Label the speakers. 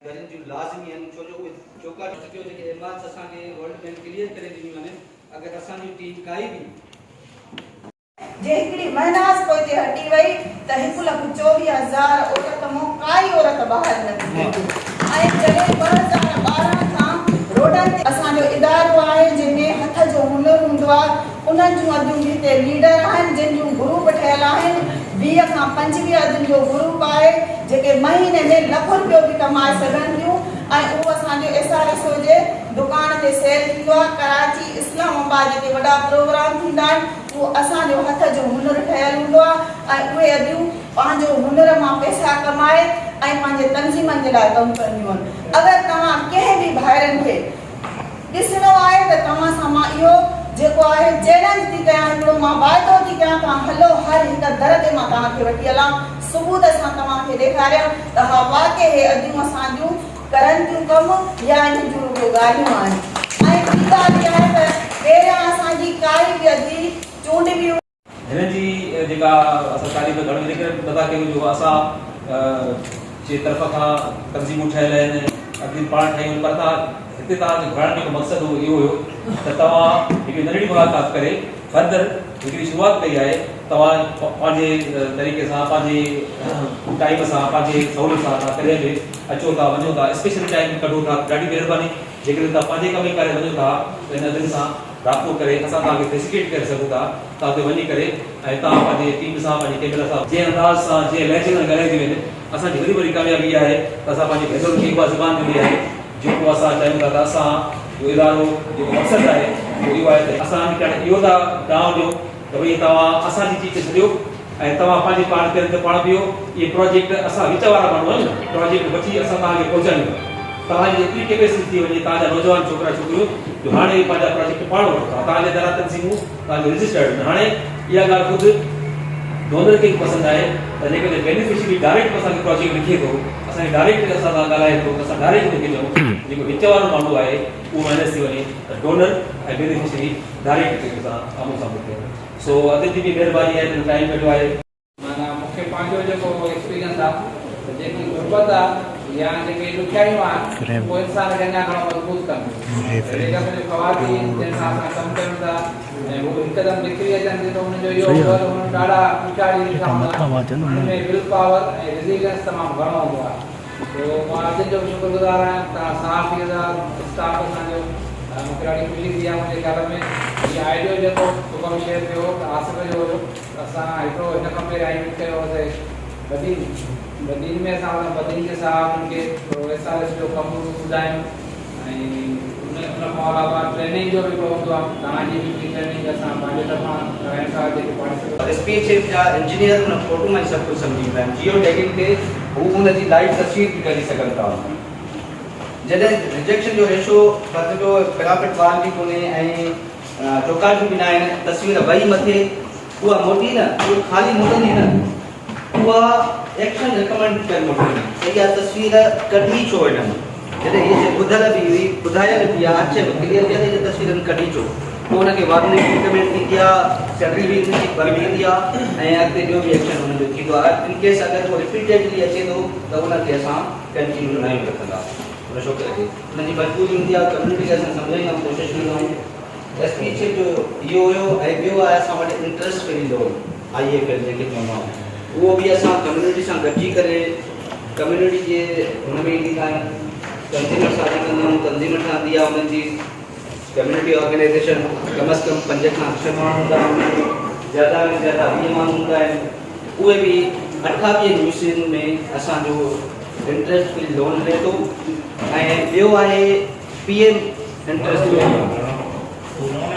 Speaker 1: گهرين جون لازمي آهن ڇو جو اهي چوڪاٽ چڪيو جيڪي ايمارس اسان کي ورلڊ بينڪ ڪليئر ڪري ڏنيون آهن اگر اسان جي ٽيم ڪائي به.
Speaker 2: جي هڪڙي مهناز پوئتي هٽي وئي ته هڪ لک 24 هزار عورت مون ڪائي عورت ٻاهر نه نڪرندي ۽ جڏهن 2012 کان روڊن تي اسان جو ادارو آهي جنهن ۾ هٿ جو هنر هوندو آهي انهن جون اديون به هتي ليڊر آهن جن جون گروپ ٺهيل آهن 20 کان 25 ادين جو گروپ آهي جيڪي مهيني ۾ لک رپيو به ڪمائي سگهن ٿيون ۽ اهو اسان جو ايس آر ايس او جي دڪان تي سيل ٿيندو آهي ڪراچي اسلام آباد جيڪي وڏا پروگرام ٿيندا آهن اهو اسان جو هٿ جو هنر ٺهيل هوندو آهي ۽ اهي اديون پنهنجو هنر مان پئسا ڪمائي ۽ پنهنجي تنظيمن جي لاء ڪم ڪنديون آهن اگر توهان ڪنهن به ڀائرن کي ڏسڻو آهي ته توهان سان مان اهو جيڪو آهي چئلينج ٿي ڪيان هڪڙو مان واعدو ٿي ڪيان توهان هلو هر هڪ در تي مان توهان کي وٺي هلان ثبوت سان توهان کي ڏيکاريان ته ها واقعي هي اديون اسان جون ڪرن ٿيون ڪم يا انهن جون رڳو ڳالهيون آهن ۽ ٻي ڳالهه اها آهي ته پهريان اسان جي ڪائي به ادي چونڊبي
Speaker 3: هن جي جيڪا اسان تعريف گهڻو ان ڪري نٿا ڪيون جو اسان جي طرف کان تنظيمون ٺهيل آهن تنظيم پاڻ ٺاهيون آهن پر توهان هتي توهان کي گهرائڻ جو مقصد هو اهو هيو ته توهان هڪڙي ننڍڙي ملاقات ڪري فردر هڪڙي شروعات ڪئي آهي توهان پنهنجي طريقي سان پنهنجي ٽائيم سان پنهنجي سهولت سان توهان ڪڏهن به اچو ٿا وڃو ٿا اسپيشل ٽائيم ڪڍو ٿا ڏاڍي مهرباني جيڪڏهن توهان پنهنجي ڪم ڪاري وڃو ٿا ته هن ادن سان رابطو ڪري اسان توهان کي فيسليٽيٽ ڪري سگهون ٿا توهان اتي وڃي ڪري ۽ توهان پنهنجي ٽيم سان پنهنجي ڪيمرا سان جنهن انداز سان جنهن لهجي سان ڳالهائينديون آهن اسان جي وڏي وڏي ڪاميابي اها آهي ته اسان پنهنجي ڀينرن کي اها زبان ڏني آهي جيڪو اسان چاهيون ٿا ته اسان جو ادارو جيڪو مقصد آهي اهو اهو آهي ته اسان اهو ٿا دانهن ڏيون ته ڀئي توهان اسان جي چيز ڇڏيو ۽ توهان پنهنجي پاڻ پيرن تي پاڻ بيهو، اهي پراجيڪٽ اسان وچ وارا ماڻهو آهيون نه، پراجيڪٽ وٺي اسان توهان کي پهچايون ٿا، توهان جي ايتري ڪيپيسٽي ٿي وڃي توهان جا نوجوان ڇوڪرا ڇوڪريون جو هاڻي اهي پنهنجا پراجيڪٽ پاڻ وٺو ٿا، توهان جا ادارا تنظيمون توهان جون رجسٽرڊ آهن، هاڻي اها ڳالهه خود ڊونر کي به پسند آهي ته جيڪڏهن بينيفشري ڊائريڪٽ اسان کي پراجيڪٽ لکي ٿو، اسان کي ڊائريڪٽ اسان سان ڳالهائي ٿو ته اسان ڊائريڪٽ ان کي چئون، جيڪو وچ وارو ماڻهو آهي اهو مائنس ٿي وڃي ته ڊونر ۽ بينيفشري ڊائريڪٽ هڪ ٻئي سان آمهون سامهون ٿين. سو ادل جي به مهرباني آهي جن ٽائيم ڪڍيو آهي.
Speaker 4: معنيٰ مون کي پنهنجو جيڪو ايڪسپيرينس آ ته جيڪي غربت آ يا جيڪي ڏکيائيون آهن اهي انسان کي اڃا گهڻو مضبوط ڪن ٿيون. جيڪي اسان جون خواتين جن سان اسان ڪم ڪيون ٿا ۽ هو هڪدم نڪري اچن ٿيون ته انهن جو اهو هوندو آهي ته انهن ڏاڍا ڏکيا ڏينهن ڏٺا هوندا آهن انهن ۾ will power ۽ resilience تمام گهڻو هوندو آهي. سو مان ادين جو به شڪر گذار آهيان توهان صحافي حضرات اسٽاف اسان جو مون کي ڏاڍي خوشي ٿي آهي منهنجي خيال ۾ هي آئيڊيو جيڪو صبح به شيئر ٿيو هو ته آصف جو هيو ته اسان هڪڙو هن کان پهريان ايونٽ ڪيو هوسي بدين بدين ۾ اسان ان بدين جي صحافين کي ٿورو ايس آر ايس جو ڪم ٻڌايون ۽ ان ان کان علاوه ٽريننگ جو به هڪڙو هوندو آهي توهان جي به هڪڙي ٽريننگ اسان پنهنجي طرفان ڪرايون ٿا جيڪي participate
Speaker 1: S P H F جا انجنيئر ان فوٽو مان ئي سڀ ڪجهه سمجهي ويندا آهن. جيو ٽيگنگ تي هو ان جي لائيو تصوير به ڪڍي سگهن ٿا. جڏهن رجيڪشن جو ريشو فرض ڪيو پراپٽ وال به ڪونهي ۽ چوڪاٺيون به ناهن تصوير وئي مٿي اها موٽي نه اها خالي موٽندي نه اها ايڪشن ريڪمينڊ ڪيل موٽندي ته اها تصوير ڪڍي ڇو هنن جڏهن هيء شيء ٻڌل به هئي ٻڌايل به آهي اڇي به ڪليئر به آهي ته هيء تصوير هن ڪڍي ڇو پوء ان کي وارننگ ريڪمينڊ ٿيندي آهي سيلري به هن جي بند ٿيندي آهي ۽ اڳتي ٻيو به ايڪشن هن جو ٿيندو آهي ان ڪيس اگر ڪو رپيٽيڊلي اچي ٿو ته ان کي اسان ڪنٽينيو ناهيون رکندا ان ڇوڪري کي ان جي مجبوري هوندي آهي ڪميونٽي کي اسان سمجهائيندا آهيون ڪوشش ڪندا آهيون ايس پي ايڇ ايف جو اهو هيو ۽ ٻيو آهي اسان وٽ interest free loan I F L جنهن کي چوندا آهيون اهو به اسان ڪميونٽي سان گڏجي ڪري ڪميونٽي جي هن ۾ ئي ڏيندا آهيون تنظيم سازي ڪندا آهيون تنظيم ٺهندي آهي انهن جي ڪميونٽي آرگنائيزيشن ڪم از ڪم پنج کان ڇهه ماڻهو هوندا آهن انهن ۾ زياده ۾ زياده 20 ماڻهو هوندا آهن اهي به 28 يوسين ۾ اسان جو انٽرسٽ فري لون هلي ٿو ۽ ٻيو آهي P M interest free loan.